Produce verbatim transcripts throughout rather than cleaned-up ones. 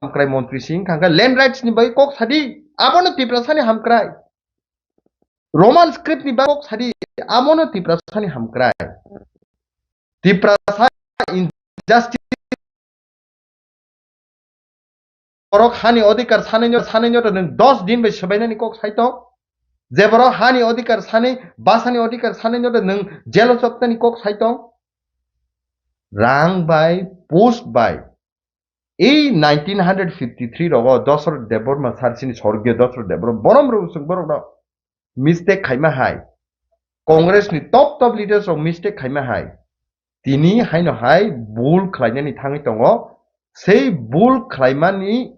hamkrai montri si wngkha, hwnkhe land rights ni bagwi kok sadi, abono Tiprasani hamkrai. Roman script ni bagwi kok sadi, abono Tiprasani hamkrai. Tiprasa injustice, borok hani odhikar sanai nyo, sanai nyo to nwng dos din bai swbainani kok sai tong. Je borok hani odhikar sanai, basani odhikar sanai nyo to nwng jelo chopnani kok sai tong. Rang bai, post bai. Ei nineteen hundred fifty three rogo Dosrot Debbarma sir, chini sorgiyo Dosrot Debbarma, borom rw swng borok no mistake khaima hai, Congress ni top top leaders rok mistake khaima hai, tini haino hai bul khlainani thangwi tongo. Sei bul khlaimani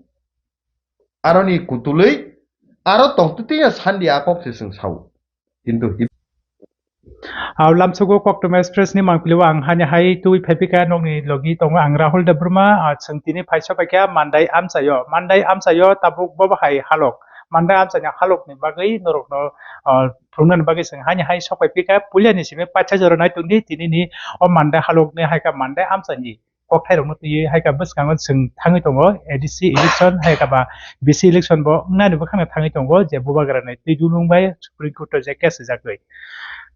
aroni kutulwi aro tongtwtwino sandi a kok se chwng sao. Kintu hi- Au lamsugo Koktwma Express ni mangpili o ang hani hai twi phaipika nokni logi tongo ang Rahul Debbarma, ah, chwng tini phaisa paikha Mandai amchaio. Mandai amchaio tabuk bobo hai halok. Mandai amchaini halokni bagwi norokno, ah, phunuknani bagwi chwng hani hai sok paipika puilani simi paisa jora nai tongdi tini ni o Mandai halokni hai kha Mandai amchaini kokthairokno twiwi hai kha bwskango chwng thangwi tongo, A D C election hai kha ba B C election bo wngnani bwkhakno thangwi tongo, je bubagrani twi dunung bai Supreme Court o je case rijakgwi.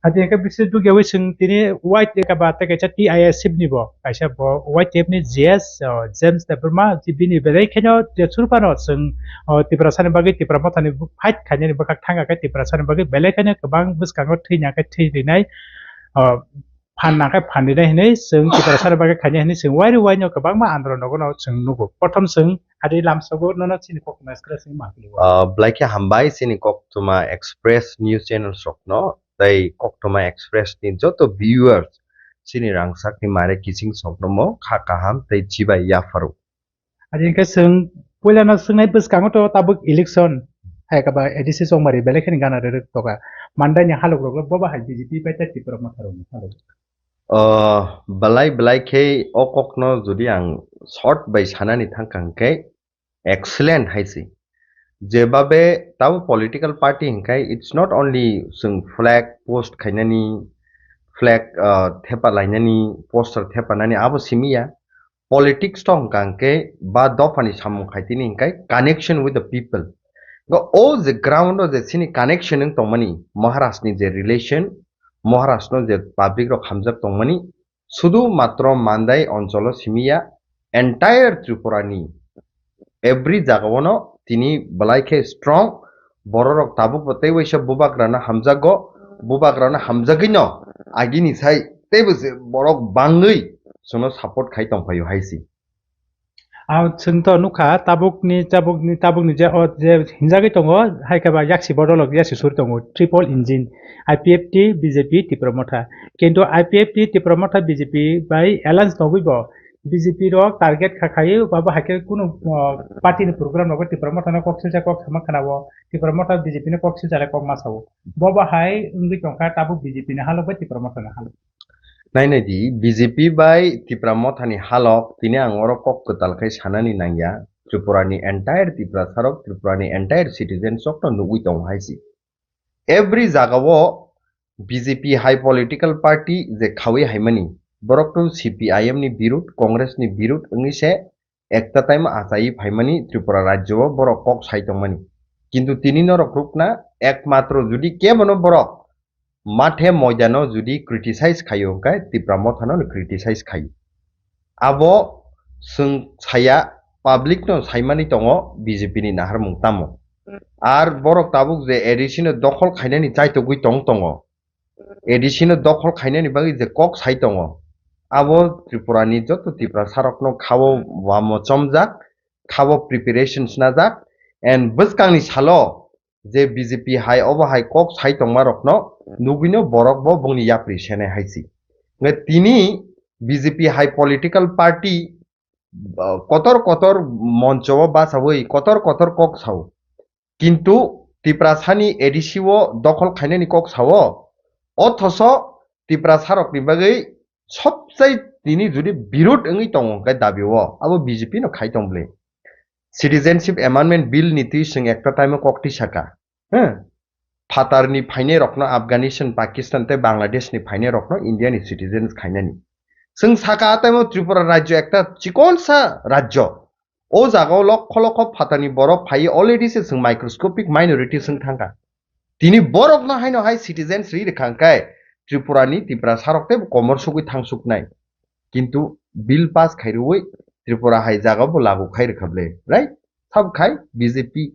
Ati hwnkhe bisi dugyawi chwng tini Y T F ba tei kaisa T I S F ni bo kaisa bo Y T F ni G S, o, James Debbarma, bini belai kheno je surpano chwng, o, Tiprasani bagwi Tipra Mothani fight khainani bwkhak thangkha khe Tiprasani bagwi belai kheno kwbang bwskango thwina khe thwi rinai, o, phan nangkhe phan rinai hinwi chwng Tiprasani bagwi khainai hinwi chwng wairi waino kwbangma andolon nogono chwng nugo. Prothom chwng adi lamsogo nono chini Koktwma Express ni mangpili o. Ah, belai khe hambai chini Koktwma Express news channels rokno tei Koktwma Express ni joto viewers chini rangchakni mare kiching soknomo kha kaham tei chibai yapharo. Adi hwnkhe chwng puilano swngnai bwskango to tabuk election hai kha ba A D C chongmari belai kheno gana rwrwk toka. Mandaini halok rok bo bahai B J P bai tei Tipra Motha rokni halok. Ah, belai belai khe o kokno jodi ang short bai sanani thangkha hwnkhe excellent hai se. Jebabe tabo political party hwnkhe it's not only chwng flag post khainani, flag, ah, thepa lainani, poster thepa nani abo simi ya. Politics to hwnkha hwnkhe ba dophani samung khai tini hwnkhe connection with the people. Go o je ground o je chini connection wng tongmani, Maharaj ni je relation, Maharaj no je public rok hamjak tongmani, sudu matro Mandai oncholo simi ya, entire Tripura ni every jaga o no tini belai khe strong. Bororok tabuk bo tei waisa bubagrano hamjakgo, bubagrano hamjagwino agini sai teibo je borok bangwi chwngno support khai tongphaio hai se. Ah, chwng to nukha tabukni, tabukni, tabukni je o je hinjagwi tongo, hai khe ba yaksi bodolok yaksi suri tongo, triple engine, I P F T, B J P, Tipra Motha. Kintu I P F T, Tipra Motha, B J P bai alliance nogwi bo B J P rok target kha khai, ba bo hai khe kunu, ah, party ni program rogo Tipra Motha no kok silsa kok sama khana o, Tipra Motha B J P no kok silsa le kok ma sao. Bo bo hai wngwi tongkha tabuk B J P ni halok bai Tipra Motha ni halok. Nai nai di, B J P bai Tipra Motha ni halok, tini ang oro kok kwtal khai sanani nangya. Tripura ni entire Tiprasa rok, Tripura ni entire citizens rok no nugwi tongo hai se. Every jaga o B J P hai political party je khawi haimani, borok to C P I M ni birud, Congress ni birud wngwi se ekta time achai phaimani Tripura rajyo o borok kok sai tongmani. Kintu tini norok rukna ekmatro jodi kebono borok mathe moidano jodi criticize khaio hwnkhe Tipra Mothano criticize khaio. Abo chwng saya, public no saimani tongo B J P ni naharmung tamo. Ar borok tabuk je A D C no dokhol khainani chaitogwi tong tongo. A D C no dokhol khainani bagwi je kok sai tongo, abo Tripura ni joto Tiprasa rokno khao wamo chomjak, khao preparation snajak, and bwskangni salo je B J P hai obo hai kok sai tongma rokno nugwino borok bo bongni yapri senai hai se. Nge tini B J P hai political party, uh, kotor kotor moncho o bachawi kotor kotor kok sao. Kintu Tiprasani A D C o dokhol khainani kok sao, othoso Tiprasarokni bagwi sobsai tini jodi birud wngwi tongo hwnkhe dabi o, abo B J P no khai tong bwle. Citizenship Amendment Bill ni twi chwng ekta time o kok twi saka. Huh? Phatarni phainai rokno Afghanistan, Pakistan tei Bangladesh ni phainai rokno India ni citizens khainani. Chwng saka a time o Tripura rajyo ekta chikonsa rajyo. O jaga o lokho lokho phatarni borok phaiwi already se chwng microscopic minority se wng thangkha. Tini borokno haino hai citizens ri rwkha hwnkhe Tripura ni Tiprasa rok teibo komor sugwi thangsuknai. Kintu bill pass khai rwui Tripura hai jaga bo lagu khai rwkha ble, right? Sabo khai B J P.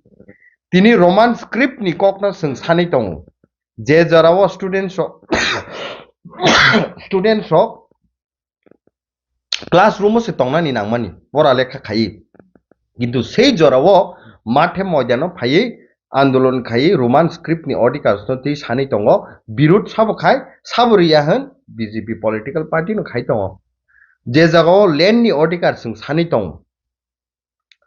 Tini Roman script ni kokno chwng sanwi tongo. Je jorao students rok, students rok classroom o se tongnani nangmani, pora lekha khaiwi. Kintu sei jorao mathe moidano phaiwi andolon khaiwi Roman script ni odhikar no twi sanwi tongo, birut sabo khai, sabo riya hwn B J P political party no khai tongo. Je jagao land ni odhikar chwng sanwi tongo,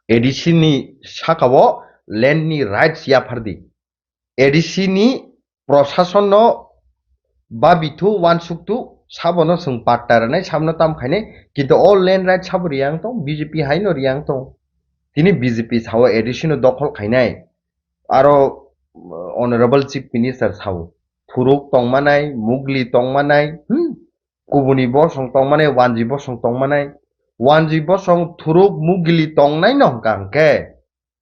A D C ni sakao land ni rights yaphardi. A D C ni prosason no babithu, wansuktu, sabono chwng patta rwnai, sabono tam khainai, kintu o land right sabo riyang tong, B J P haino riyang tong. Tini B J P sao A D C no dokhol khainai. Aro, uh, Honorable Chief Minister sao, thuruk tongmanai, mugli tongmanai, hmm? Kubuni bosong tongmanai, wanji bosong tongmanai, wanji bosong thuruk mugli tongnai no hwnkha hwnkhe,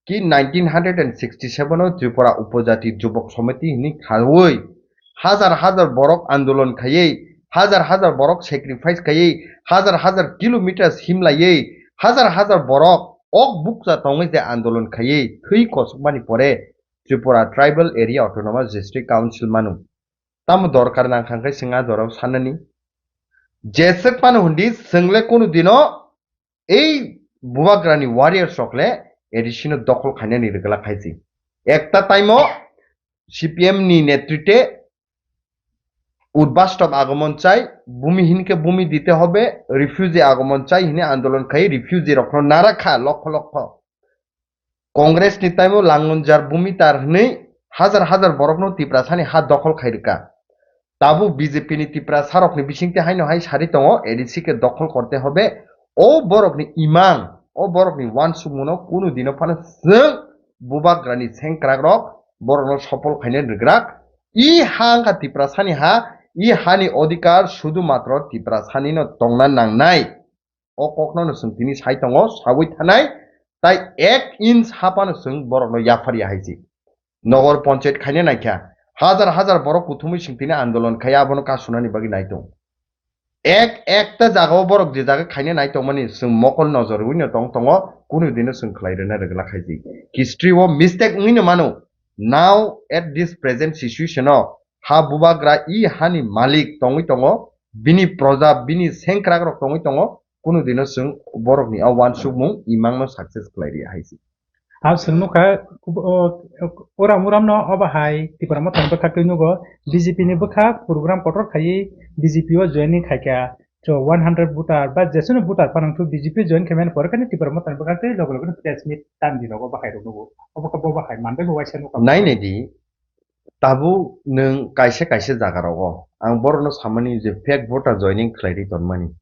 ki nineteen hundred and sixty seven o Tripura Upojati Jubok Somiti hwnwi khaui hajar hajar borok andolon khaiwi, hajar hajar borok sacrifice khaiwi, hajar hajar kilometers himlaiwi, hajar hajar borok ok bukcha tongwi je andolon khaiwi thwi kosokmani pore Tripura Tribal Area Autonomous District Council manu. Tamo dorkar nangkha hwnkhe chwng a jorao sanani. Jeswk phano hwndi chwngle kunu dino ei bubagrani warriors rok le A D C no dokhol khainani rwgwlak khaisi. Ekta time o C P M ni netrite Udbastop agomon chai, bumi hinke bumi dite hobe, refugee agomon chai hini andolon khai refugee rokno nara kha lokho lokho. Congress ni time o Langonjar bumi tar hwnwi hajar hajar borokno Tiprasani ha dokhol khai rwkha. Tabuk B J P ni Tiprasa rokni bisingtwi haino hai sari tongo, A D C ke dokhol korte hobe. O borokni imang, o borokni wansukmungno kunu dino phano chwng bubagrani sengkrak rok borokno sopol khaina rwgrak. I ha wngkha Tiprasani ha, i hani odhikar sudu matro Tiprasanino tongna nangnai. O kokno no chwng tini sai tongo, saui thanai, tai ek inch ha phano chwng borokno yaphar ya hai se. Nogor ponchayat khaina naikha, hajar hajar borok kuthumui chwng tini andolon khai abono kasunani bagwi nai tong. Ek ekta jagao borok je jaga khaina nai tongmani chwng mokol nojor wino tong tongo, kunu dino chwng khlai rwna rwgwlak hai se. History o mistake wngwi no mano. Now at this present situation o ha bubagra i hani malik tongwi tongo, bini proja, bini sengkrak rok tongwi tongo, kunu dino chwng borokni a wansukmung imangno success khlai rwya hai se. Ha chwng nukha, o, o, uram uram no obo hai Tipra Motha ni bwkha twi nugo, B J P ni bwkha program kotor khaiwi B J P o joining khaikha, so one hundred voter ba jesuni voter panang thu B J P join khaimani pore khe Tipra Motha ni bwkha twi loge loge press meet tandi rogo bahai rok nugo, obo khe bo bahai mandai bo waisa nukha. Nai nai di, tabuk nwng kaisa kaisa jaga rogo ang borokno samani je fake voter joining khlai ri tonmani.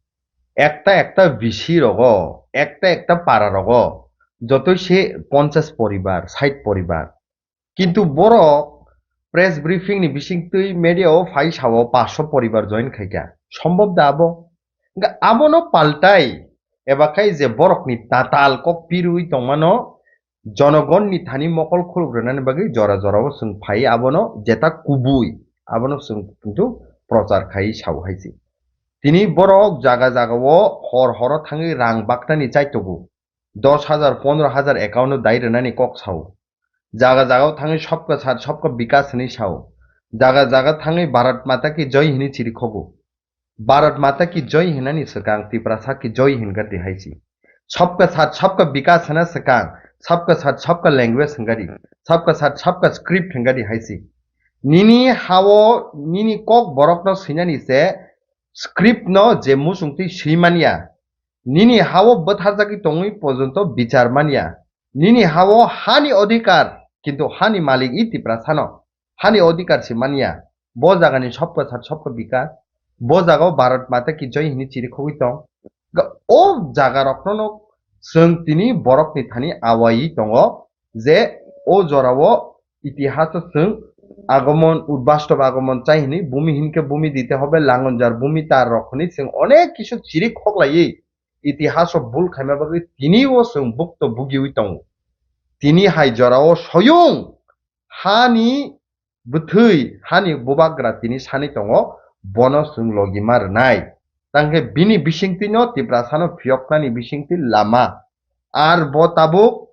Ekta ekta B C rogo, ekta ekta para rogo, jotoi se ponchas poribar, sait poribar. Kintu borok press briefing ni bisingtwi media o phai sao paanch sho poribar join khaikha. Sombhob da abo? Hwnkhe abono paltai eba khai je borokni tatal kok pirwi tongmano, jonogonni thani mokol khuluk rwnani bagwi jora jorao chwng phai abono jeta kubui abono chwng kintu prochar khai sao hai se. Tini borok jaga jagao hor horo thangwi rang baknani chaitogo. Dos hajar, pondro hajar account o dai rwnani kok sao. Jaga jagao thangwi sobka sat sobka bikas hinwi sao. Jaga jaga thangwi Bharat Mata ki joi hinwi chirikhogo. Bharat Mata ki joi hinani swkang Tiprasa ki joi hinga di hai se. Sabka sat sabka bikas hina swkang, sabka sat sabka language hinga di, sabka sat sabka script hinga di hai se. Nini hao nini kok borokno swinani se script no je muchungtwi swi manya. Nini hao bwtharjagwi tongwi porjonto bichar manya. Nini hao hani odhikar, kintu hani malik i Tiprasano. Hani odhikar se manya. Bo jagani sobka sat sobka bikas. Bo jagao Bharat Mata ki joi hinwi chirikhogwi tong. Ga-, o jaga rokno no chwng tini borokni thani awaiwi tongo je o jorao itihaso chwng agomon, udbastop agomon chai hinwi bumi hinkhe bumi dite hobe langonjar bumi tar rok hinwi chwng onek kisu chirikhok laiwi itihaso bul khaima bagwi tini o chwng bukto bugiwi tongo. Tini hai jorao soyung hani bwthwi, hani bubagra tini sani tongo, bono chwng logi ma rwnai. Tangkhe bini bisingtwino Tiprasano phiyoknani bisingtwi lama. Ar bo tabuk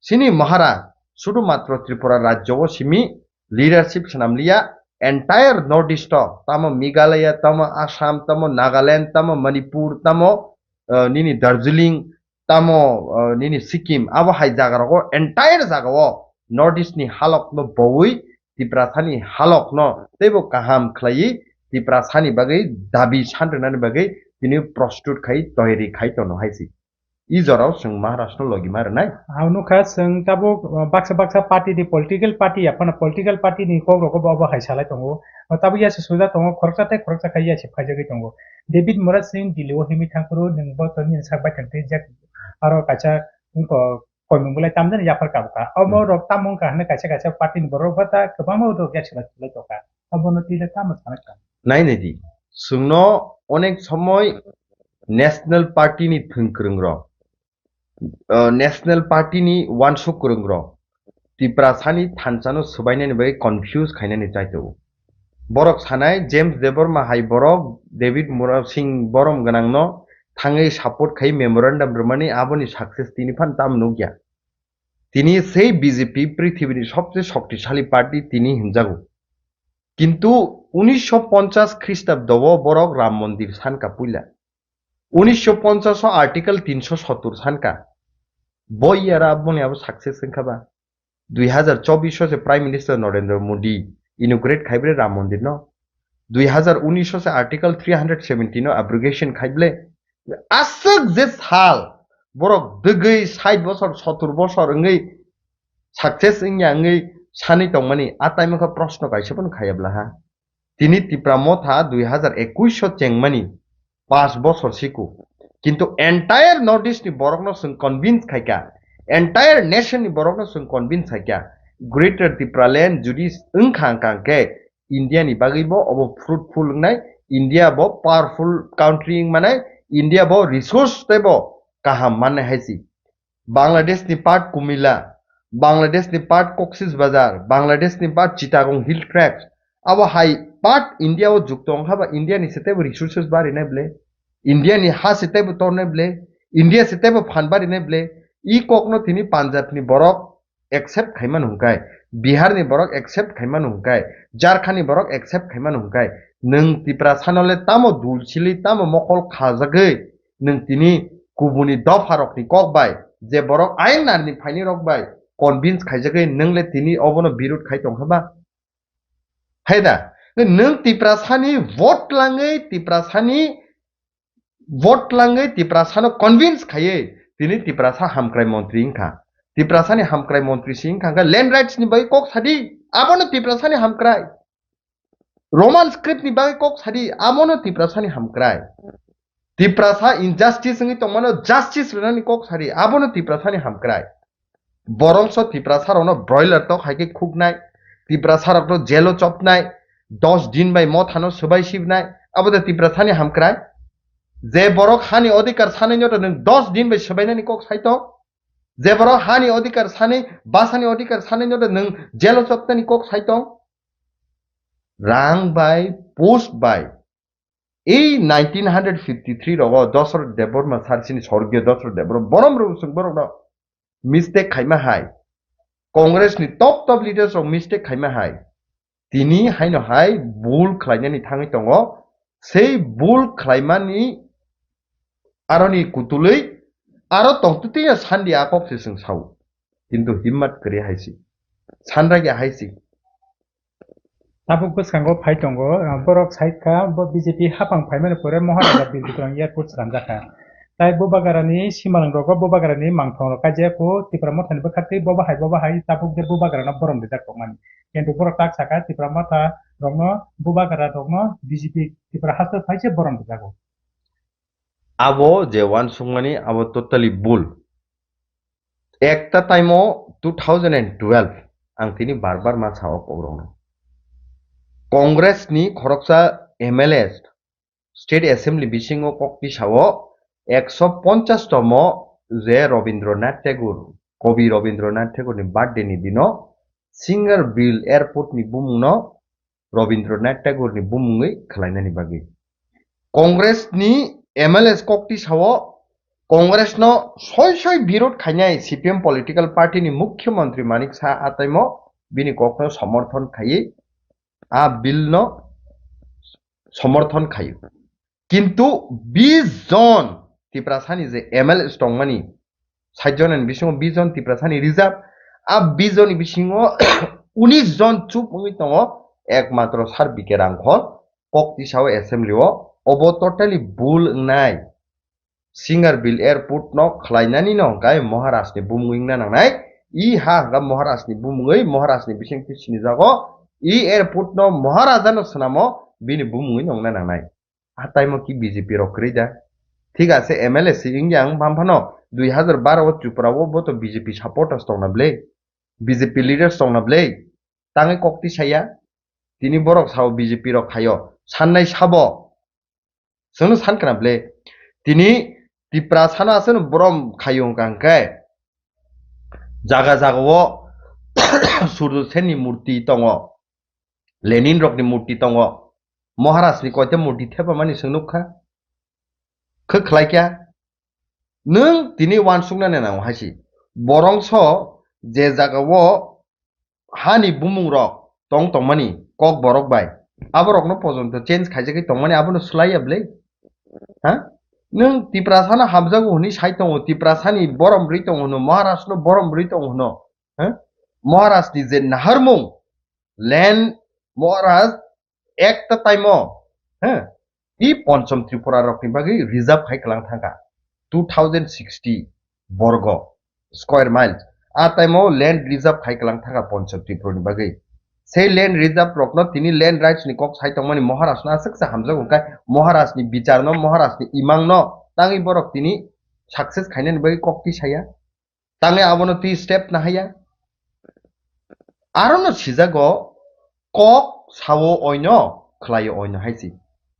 chini Maharaj, sudu matro Tripura rajyo o simi leadership swnamliya, entire North East o, tamo Meghalaya, tamo Assam, tamo Nagaland, tamo Manipur, tamo, eh, nini Darjeeling, tamo, eh, nini Sikkim, abo hai jaga rogo, entire jaga o North East ni halok no bowi, Tiprasani halok no teibo kaham khlaiwi, Tiprasani bagwi dabi san rwnani bagwi tini prostut khai, toyari khai tono hai si. I jorao chwng Maharashtra logi ma rwnai. Ang nukha chwng tabuk, uh, baksa baksa party ni political party, aphano political party ni kok rogo bo abo hai salai tongo. O tabuk yasi sujak tongo, khoroksa tei khoroksa khai yasi phaijagwi tongo. David Murad Singh Delhi o himwi thangphuru nwng bo toni sak bai thang tei jak aro kaisa wngkha koimung bolai tamjani yaphar kabkha. Omo Hmm. rok tamo wngkha hwnwi kaisa kaisa party ni borok bo ta kwbangma rok yasi salai tongkha. Obono twi le tamo sanai kha. Nai nai di. Chwngno onek somoi National Party ni thwng kwrwng rok, uh, National Party ni uansuk kwrwng rok Tiprasani thansa no swbainani bagwi confuse khainani chaito. Borok sanai James Debbarma hai borok David Murad Singh borom gwnang no thangwi support khai memorandum rwmani aboni success tini phan tam nukya. Tini sei B J P prithibini sobse shoktisali party tini hinjago. Kintu unisho ponchas Khristabdo o borok Ram Mondir sanka puila. Unisho ponchas o Article tinsho sottur sanka. Bo yara boni abo success wngkha ba. Dui hazar chobbish o se Prime Minister Narendra Modi inaugurate khaibre Ram Mondir no. Dui hazar unis o se Article three hundred seventy no abrogation khaible. Aswk je sal borok dwgwi sait bosor, sottur bosor wngwi success wngya wngwi sanwi tongmani, a time kha proshno kaisa phano khayabla ha. Tini Tipra Motha dui hazar ekush o chengmani, panch bosor siku. Kintu entire North East ni borokno chwng convince khaikha, entire nation ni borokno chwng convince khaikha, Greater Tipraland judi wngkha wngkha hwnkhe India ni bagwi bo obo fruitful wngnai, India bo powerful country wngmanai, India bo resource teibo kaham mannai hai si. Bangladesh ni part Kumila, Bangladesh ni part Cox's Bazar, Bangladesh ni part Chittagong Hill Tracts. Abo hai part India o jukto wngkha ba India ni se teibo resources barinai ble, India ni ha se teibo tornai ble, India se teibo phan barinai ble. I kokno tini Punjab ni borok accept khaimano hwnkhai, Bihar ni borok accept khaimano hwnkhai, Jharkhand ni borok accept khaimano hwnkhai, nwng Tiprasa no le tamo dul sili, tamo mokol khajagwi nwng tini kubuni dopha rok ni kok bai, je borok ain narni phaini rok bai convince khaijagwi nwng le tini obono birud khai tongkha ba? Hai da, nwng Tiprasa ni vote langwi, Tiprasa ni vote langwi Tiprasa no convince khaiwi tini Tiprasa hamkrai montri wngkha. Tiprasa ni hamkrai montri si wngkha, wngkha land rights ni bagwi kok sadi, abono Tiprasa ni hamkrai. Roman script ni bagwi kok sadi, abono Tiprasa ni hamkrai. Tiprasa injustice wngwi tongmano justice rwnani kok sadi, abono Tiprasa ni hamkrai. Borokso Tiprasa rokno broiler tok hai khe khuknai, Tiprasa rokno jail o chopnai, dos din bai mothano swbai sibnai, abo de Tiprasa ni hamkrai. Je borok hani odhikar sanai no nwng dos din bai swbainani kok sai tong. Je borok hani odhikar sanai, basani odhikar sanai no nwng jail o chopnani kok sai tong. Rang bai, post bai. Ei nineteen hundred fifty three rogo Dosrot Debbarma sar sini sorgiyo Dosrot Debbarma borom rw sung borok no mistake khaima hai. Congress ni top top leaders rok mistake khaima hai. Tini haino hai bul khlainani thangwi tongo. Sei bul khlaimani aroni kutulwi aro tongtwtwiya sandi a kok se chwng sao. Kintu himmat kwrwi hai si. Sanragya hai si. Tabuk bwskango phai tongo, ah, borok sai kha, bo B J P hapang phaimani pore Maharaja Bir Bikrang Airport swnamjak kha. Tai Bubagrani simalwng rogo Bubagrani mangthong rok kaijak kho Tipra Mothani bwkhaktwi bo bahai bo bahai tabuk je Bubagrano borom rijak tongmani. Kintu borok tak saka Tipra Motha rokno Bubagra rokno B J P Tipra haste phaise borom rijago. Abo je uansukmani abo totally bul. Ekta time o two thousand and twelve ang tini bar bar ma sao kokrokno. Congress ni khoroksa M L A State Assembly bisingo kok tisao ekso ponchash tomo je Rabindranath Tagore, Kobi Rabindranath Tagore ni birthday ni dino Singerville Airport ni bumung no Rabindranath Tagore ni bumungwi khwlainani bagwi. Congress ni M L As kokti sao Congress no soi soi birod khainai C P M political party ni Mukhyamantri Manik Saha ataimo bini kokno somorthon khaiwi a bill no somorthon khaio. Kintu bis jon Tiprasani je M L As tongmani, sait joni bisingo bis jon Tiprasani reserve, a bis joni bisingo unis jon chup wngwi tongo, ekmatro Sir B K Rangkhol kok tisao assembly o, obo totally bul wngnai. Singerville Airport no khwlainani no hwnkhe Maharaj ni bumung wngna nangnai. I ha hwnkha Maharaj ni bumungwi, Maharaj ni bisingtwi sinijago. I airport no Maharaja no swnamo, bini bumungwi no wngna nangnai. A taimo ki B J P rok kwrwi da? Thik ase, M L A si wngya ang bam phano, dui hazar baro o Tripura o bo to B J P supporters tongna bwle, B J P leaders tongna bwle, tangwi kok tisaya. Tini borok sao B J P rok khaio, sannai sabo. Chwngno san kana bwle. Tini Tiprasano aswkno borom khaio wngkha hwnkhe, jaga jaga o Surjo Senni murti tongo, Lenin rokni murti tongo, Maharaj ni koita murti thepamani chwng nukha. Khe khlai kha. Nwng tini uansuknani nango hai si. Borongso je jaga o hani bumung rok tong tongmani kok borok bai, aborokno pojonto change khaijagwi tongmani abono swlaiya bwle? Ha? Nwng Tiprasano hamjago hwnwi sai tongo, Tiprasani borom rwi tongo hwno, Maharashno borom rwi tongo hwno. Ha? Maharashni je naharmung, land, Maharaj ekta taimo, ha? I Ponchom Tripura rokni bagwi reserve khai kwlang thangkha two thousand sixty borgo square miles. A taimo land reserve khai kwlang thangkha Ponchom Tripura ni bagwi. Sei land reserve rokno tini land rights ni kok sai tongmani Maharaj no aswk se hamjago, hwnkhe Maharaj ni bichar no, Maharaj ni imang no tangwi borok tini success khainani bagwi kok tisaya. Tangwi abono twi step nahaya. Arono sijago, kok sao oino, khlaio oino hai si.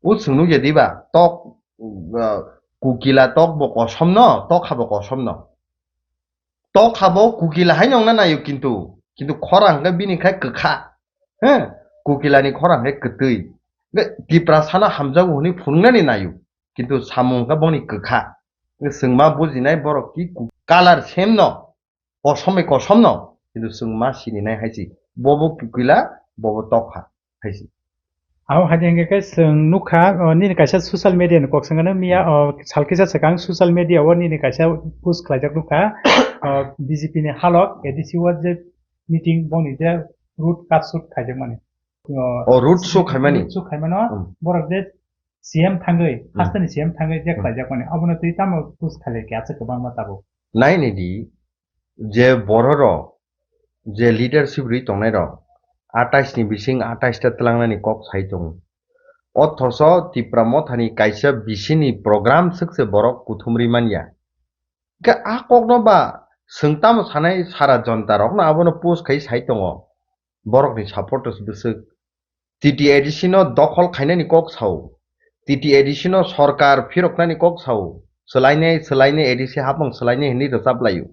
O chwng nukya diba, tok, uh, kukila tok bo kosom no, tok habo kosom no. Tok habo kukila hai nongna naio kintu, kintu khorang hwnkhe bini khai kwkha. He, kukila ni khorang hwnkhe kwtwi. Hwnkhe Tiprasano hamjago hwnwi phunuknani naio. Kintu samung khe boni kwkha. Chwng ma bujinai borok ki ku-, colour same no, kosom bai kosom no, kintu chwng ma sininai hai si. Bobo kukila, bobo tokha hai si. Abo hai hwnkhe khe chwng nukha, o, nini kaisa social media ni kok swngano miya, o, sal kisa swkang social media o nini kaisa post khlaijak nukha, o, B J P ni halok A D C o je meeting boni je road cut shoot khaijakmani. O, road show khaimani? Road show khaimano, hmm, borok je C M thangwi, hmm, hasteni C M thangwi je, hmm, khlaijakmani. Abono twi tamo post khailai khe aswk kwbangma tabuk. Nai nai di, je bororok, je leadership rwi tongnairok, atais ni bising atais ta twlangnani kok sai tongo. Othoso Tipra Mothani kaisa bisini program swkse borok kuthum ri manya. Khe a kokno ba chwng tamo sanai sara jonta rokno abono post khai sai tongo. Borokni supporters bwswk. T T A D C no dokhol khainani kok sao. T T A D C no sorkar phiroknani kok sao. Swlainai, swlainai, A D C hapung swlainai hinwi rwchap laio.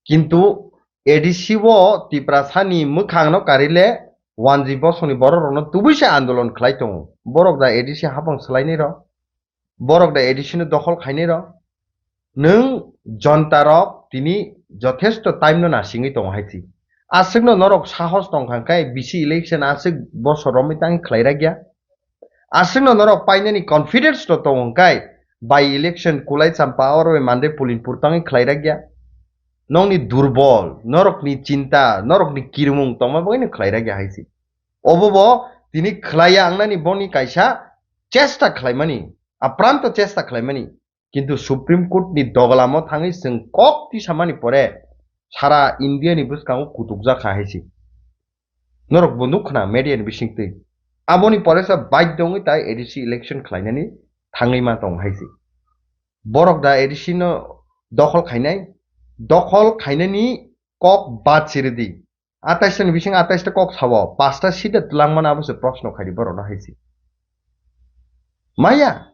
Kintu A D C o Tiprasani mwkhangno karile wanji bosongni bororokno tubui se andolon khlai tongo. Borok da A D C hapung swlainai rw? Borok da A D C no dokhol khainai rw? Nwng jonta rok tini jothesto time no nasingwi tongo hai si. Aswkno norok sahos tong kha khe bisi election aswk bosor romwi tang khlai rakya. Aswkno norok painani confidence no tongo hwnkhe by election Kulai Champa oro bai Mandai Pulinpur tangwi khlai rakya. Nokni durbol, norokni chinta, norokni kirmung tongma bagwino khlai rakya hai si. Obo bo tini khlaiya wngnani boni kaisa chesta khlaimani, apranto chesta khlaimani. Kintu Supreme Court ni doglamo thangwi chwng kok tisamani pore sara India ni bwskango kutukjak kha hai si. Norok bo nuk khna media ni bisingtwi. Aboni pore sa baidho wngwi tai A D C election khlainani thangwi ma tong hai si. Borok da A D C no dokhol khainai, dokhol khainani kok bad siri di. Atais ni bising atais ta kok sao, pasta sida twlangmani abo se proshno khaidi borok no hai si. Maya.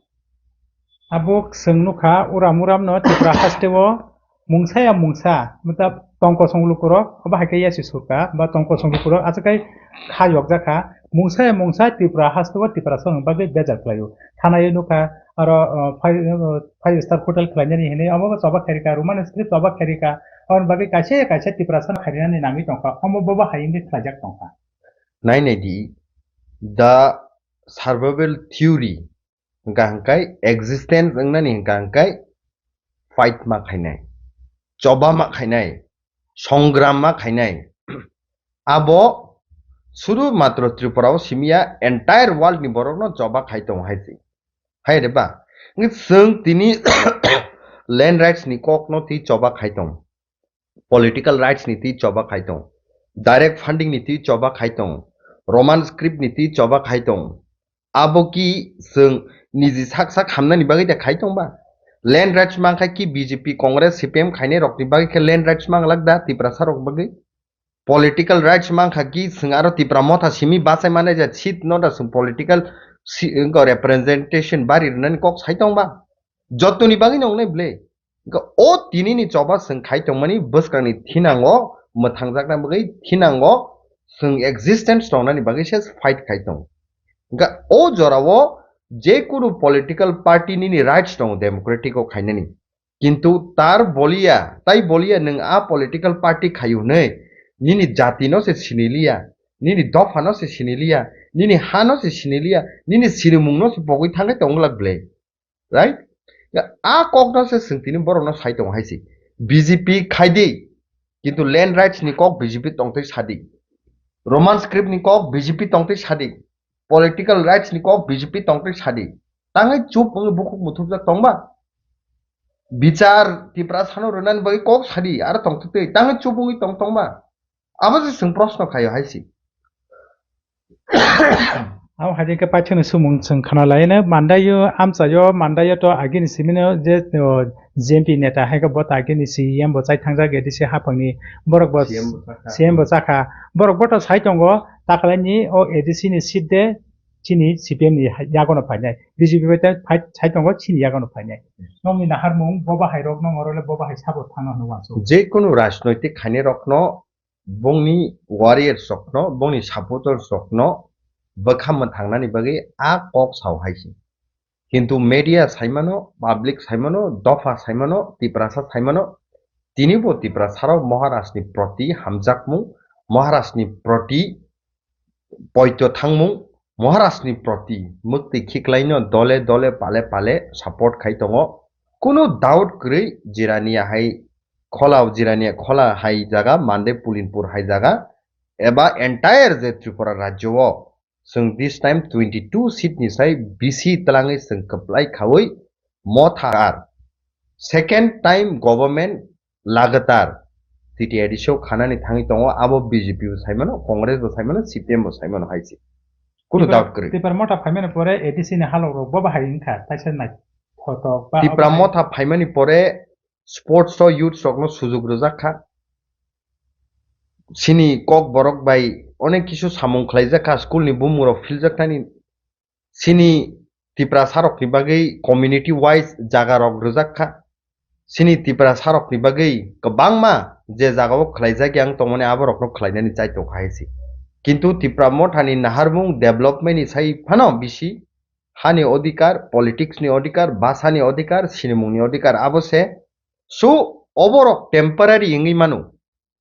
Abo chwng nukha, uram uram no Tripura haste o mungsa ya mungsa, mata tongkosong lukurok, obo hai khe yasi surka, ba tongkosong lukurok, achakai kha yokjakha, mungsa ya mungsa Tripura haste o Tiprasa ni bagwi bejak khlaio. Thana o nukha, aro, uh, five, uh, five star hotel khlainani hinwi, obo choba khairika, Roman script choba khairika, aboni bagwi kaisa ya kaisa Tiprasa no khairani nangwi tongkha, omo bobo hai wngwi khlaijak tongkha. Nai nai di, the survival theory hwnkha hwnkhe existence wngnani hwnkha hwnkhe fight ma khainai, choba ma khainai, songram ma khainai. Abo suru matro Tripura o simiya, entire world ni borok no choba khai tongo hai se. Hai re ba? Wngkhe chwng tini land rights ni kok no twi choba khai tongo. Political rights ni twi choba khai tong, direct funding ni twi choba khai tong, Roman script ni twi choba khai tong. Abo ki chwng niji sak sak hamnani bagwi da khai tong ba? Land rights mankha ki B J P, Congress, C P M khainai rokni bagwi khe land rights manglak da Tiprasa rok bagwi? Political rights mankha ki chwng aro Tipra motha simi bachai manai ja seat no da chwng political si-, wngkha representation bari rwnani kok sai tong ba? Jotoni bagwi no wngnai ble. Wngkha o tinini choba chwng khai tongmani bwskangni thinango mwthangjakna bagwi thinango chwng existence tongnani bagwi se fight khai tongo. Wngkha o jorao je kunu political party nini rights tongo democratic o khainani. Kintu tar boliya, tai boliya nwng a political party khai hwnwi nini jati no se siniliya, nini dopha no se siniliya, nini ha no se siniliya, nini sinimung no se pogwi thangwi tongwlak ble. Right? Ya, a kok no se chwng tini borok no sai tongo hai se. B J P khai di, kintu land rights ni kok B J P tongtwi sa di. Roman script ni kok B J P tongtwi sa di. Political rights ni kok B J P tongtwi sa di. Tangwi chup wngwi bukhuk muthupjak tong ba? Bichar Tiprasa no rwnani bagwi kok sa di, aro tongtwi twi. Tangwi chup wngwi tong tong ba? Abo se chwng proshno khaio hai se. Abo hai khe paithakni sumung chwng khna laino, mandaio, amchaio, mandaio to agini simino je, o, J M P neta hai khe bo to agini C E M bo chai thangjak A D C haphangni, borok bo C M bo chakha. C M bo chakha. Borok bo to sai tongo, takalaini o A D C ni seat de chini C P M ni yagono phainai. B J P bai ta phai-, sai tongo chini yagono phainai. Nokni naharmung bo bahai rok nong oro le bo bahai sabo thangna hwnwi uansuk. Je kunu rajnoitik khainai rokno bongni warriors rokno, bongni supporters rokno bwkha mwthangnani bagwi a kok sao hai se. Kintu media saimano, public saimano, dopha saimano, Tiprasa saimano, tini bo Tiprasarok Maharajni proti hamjakmung, Maharajni proti poito thangmung, Maharajni proti mwktwi khiklaino dole dole pale pale support khai tongo. Kunu doubt kwrwi Jirania hai khola, Jirania khola hai jaga, Mande Pulinpur hai jaga, eba entire je Tripura rajyo o chwng this time twenty two seat ni sai bisi twlangwi chwng kwplai khaui motha ar second time government lagatar T T I D C o khanani thangwi tongo, abo B J P bo saimano, Congress bo saimano, C P M bo saimano hai se. Kunu Tipra, doubt kwrwi. Tipra motha phaimani pore A D C ni halok rok bo bahai wngkha, taisa nai photo ba Tipra abo hai motha phaimani pore sports o youths rokno sujuk rwjak kha. Chini kok borok bai onek kisu samung khlaijak kha, school ni bumung rok philjak thani. Chini Tiprasa rokni bagwi community wise jaga rok rwjak kha. Chini Tiprasa rokni bagwi kwbangma je jaga o khlaijak yang tongmani abo rokno khlainani chai tongkha hai se. Kintu Tipra mothani naharmung development ni sai phano bisi hani odhikar, politics ni odhikar, bhasha ni odhikar, sinimung ni odhikar abo se. So oborok temporary wngwi mano.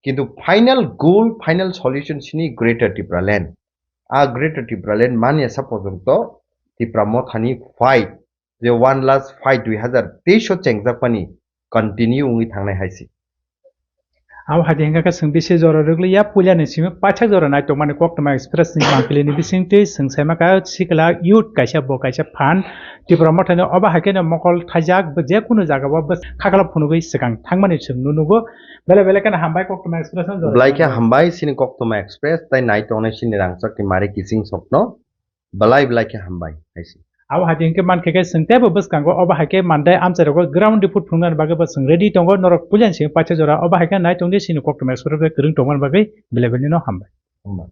Kintu final goal, final solution sini Greater Tipraland. A Greater Tipraland manya sa porjonto Tipra mothani fight, je one last fight dui hazar teis o chengjakmani continue wngwi thangnai hai se. Abo hai khe hwnkha khe chwng bisi jora rwgwliya, puila ni simi paithak jora naitokmani Koktwma Express ni mangpili ni bisingtwi chwng saima kha sikla youth kaisa bo kaisa phan Tipra mothani obo hai khe no mokol thaijak, bo je kunu jaga o bwswk khakla phunugwi swkang thangmani chwng nunugo. Belai belai kheno hambai Koktwma Express no jora Belai khe thangwi. Hambai chini Koktwma Express tai nai tongnai chini rangchak ni mari kising sokno. Belai belai khe hambai hai se. Abo hai khe mankhe khe chwng teibo bwskango obo hai khe mandai amchai rogo ground report phunuknani bagwi bo chwng ready tongo, norok puila ni simi paithak jora obo hai khe nai tongdi chini Koktwma Express bai kwrwng tongmani bagwi belai belai no hambai. Hambai.